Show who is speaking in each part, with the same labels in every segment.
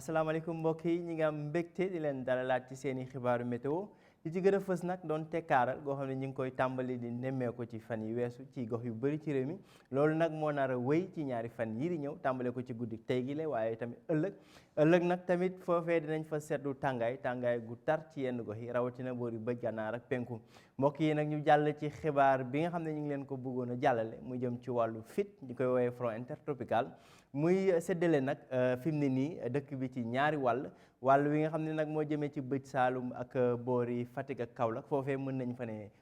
Speaker 1: asalaamaaleykum mbokk yi ñi nga am mbégte di leen dalalaat ci seeni xibaaru météo li ci gën a fës nag doon tekkaaral goo xam ne ñu ngi koy tàmbali di nemmeeku ci fan yi weesu ci gox yu bëri ci réew mi loolu nag moo nar a wéy ci ñaari fan yii di ñëw tàmbale ko ci guddi tey gi la waaye tamit ëllëg nag tamit foofee dinañ fa seetlu tàngaay gu tar ci yenn gox yi rawatina boori bëj gànnaar ak penku mbokk yi nag ñu jàll ci xibaar bi nga xam ne ñu ngi leen ko bëggoon a jàllale mu jëm ci wàllu FIT ñu koy woowee front intertropical muy séddale nag fi mu ne nii dëkk bi ci ñaari wàll wi nga xam ne nag moo jëmee ci bëj Saalum ak boori Fatick ak Kaolack foofee mën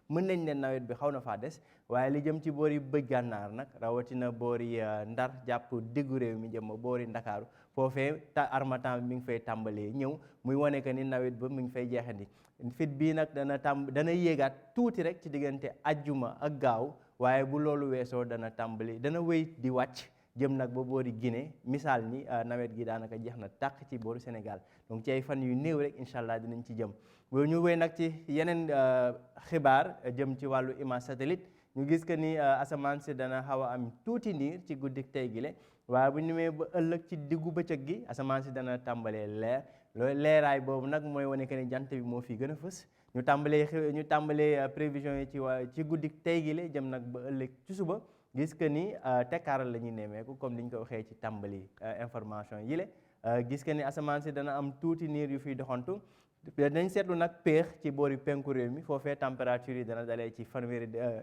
Speaker 1: nañ ne nawet bi xaw na faa des waaye li jëm ci boori bëj gànnaar nag rawatina boori Ndar jàpp diggu réew mi jëm boori Ndakaaru foofee armatan bi mi ngi fay tàmbalee ñëw muy wane que ni nawet ba mi ngi fay jeexandi fit bii nag dana yéegaat tuuti rek ci diggante ajjuma ak gaaw waaye bu loolu weesoo dana wéy di wàcc jëm nag ba boori Guinée misaal ni nawet gi daanaka jeex na tàq ci booru Sénégal donc ci ay fan yu néew rek incha allah dinañ ci jëm bu ñu wéy nag ci yeneen xibaar jëm ci wàllu image satellite ñu gis que ni asamaan si dana xaw a am tuuti niir ci guddik tey gi le waaye bu ñu demee ba ëllëg ci diggu bëccëg gi asamaan si dana tàmbalee leer loolu leeraay boobu nag mooy wane que ni jant bi moo fi gën a fës ñu tàmbalee prévision yi ci guddik tey gi le jëm nag ba ëllëg ci suba gis que ni tekkaaral la ñuy nemmeeku comme ni ñu ko waxee ci tàmbali information yi le gis que ni asamaan si dana am tuuti niir yu fiy doxantu dañ seetlu nag péex ci boori penku réew mi foofee température yi dana dalee ci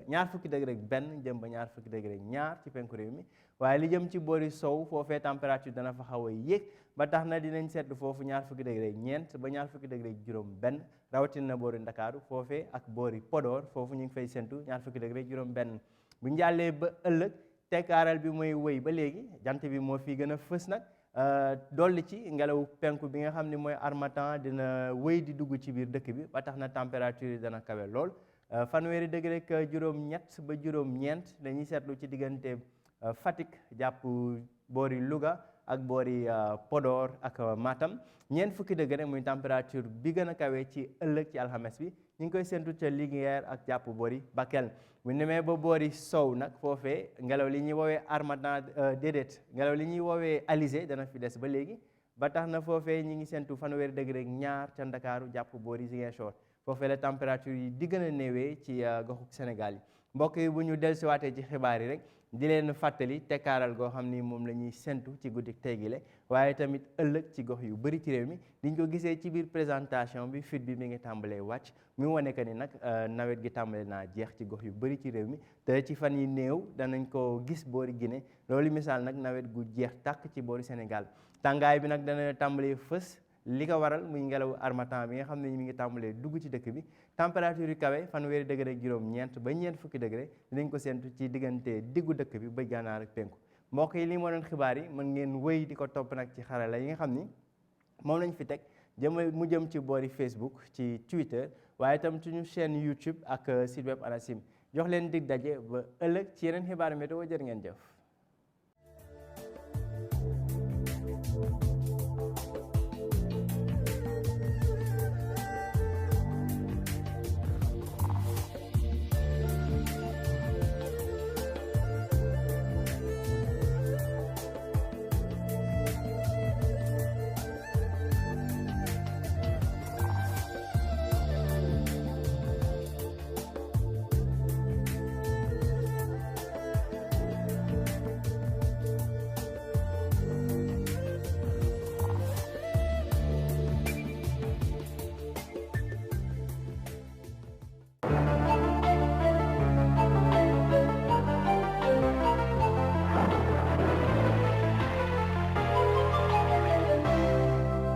Speaker 1: ñaar fukki degré ak benn jëm ba ñaar fukki degré ak ñaar ci penku réew mi waaye li jëm ci boori sow foofee température dana fa xaw a yéeg ba tax na dinañ seetlu foofu ñaar fukki degré ak ñeent ba ñaar fukki degré ak juróom benn rawatina boori Ndakaaru foofee ak boori Podor foofu ñu ngi fay séntu ñaar fukki degré ak juróom benn bu njàllee ba ëllëg tekkaaral bi mooy wëy ba léegi jant bi moo fi gën a fës nag dolli ci ngelaw penku bi nga xam ne mooy harmattan dina wëy di dugg ci biir dëkk bi ba tax na température yi dana kawe lool fanweeri degré ak juróom-ñett ba juróom-ñeent dañuy seetlu ci diggante Fatick jàpp boori Louga ak boori Podor ak Matam ñeent fukki degré muy température bi gën a kawe ci ëllëg ci alxames bi ñu ngi koy séntu ca Linguère ak jàpp boori Bakel bu ñu demee ba boori sow nag foofee ngelaw li ñuy woowee harmattan ngelaw li ñuy woowee alizé dana fi des ba léegi ba tax na foofee ñi ngi séntu fanweeri degré ak ñaar ca Ndakaaru jàpp boori Ziguinchor foofee la température yi di gën a néewee ci goxu Sénégal yi mbokk yi bu ñu dellusiwaatee ci xibaar yi rek di leen fàttali tekkaaral goo xam ni moom la ñuy séntu ci guddik tey gi le waaye tamit ëllëg ci gox yu bëri ci réew mi liñ ko gisee ci biir présentation bi fit bi mi ngi tàmbalee wàcc mu wane que ni nag nawet gi tàmbale naa jeex ci gox yu bëri ci réew mi te ci fan yi néew danañ ko gis boori Guinée loolu misaal nag nawet gu jeex tàkk ci boori Sénégal tàngaay bi nag dana tàmbalee fës li ko waral muy ngelaw harmattan bi nga xam ne mi ngi tàmbalee dugg ci dëkk bi température yu kawe fanweeri degré ak juróom-ñeent ba ñeent fukki degré dinañ ko séntu ci diggante diggu dëkk bi bëj gànnaar ak penku mbokk yi lii moo doon xibaar yi mën ngeen wéy di ko topp nag ci xarala yi nga xam ni moom lañ fi teg mu jëm ci boori Facebook ci Twitter waaye itam suñu chaîne YouTube ak site web ANACIM jox leen dig daje ba ëllëg ci yeneen xibaar météo jërë ngeen jëf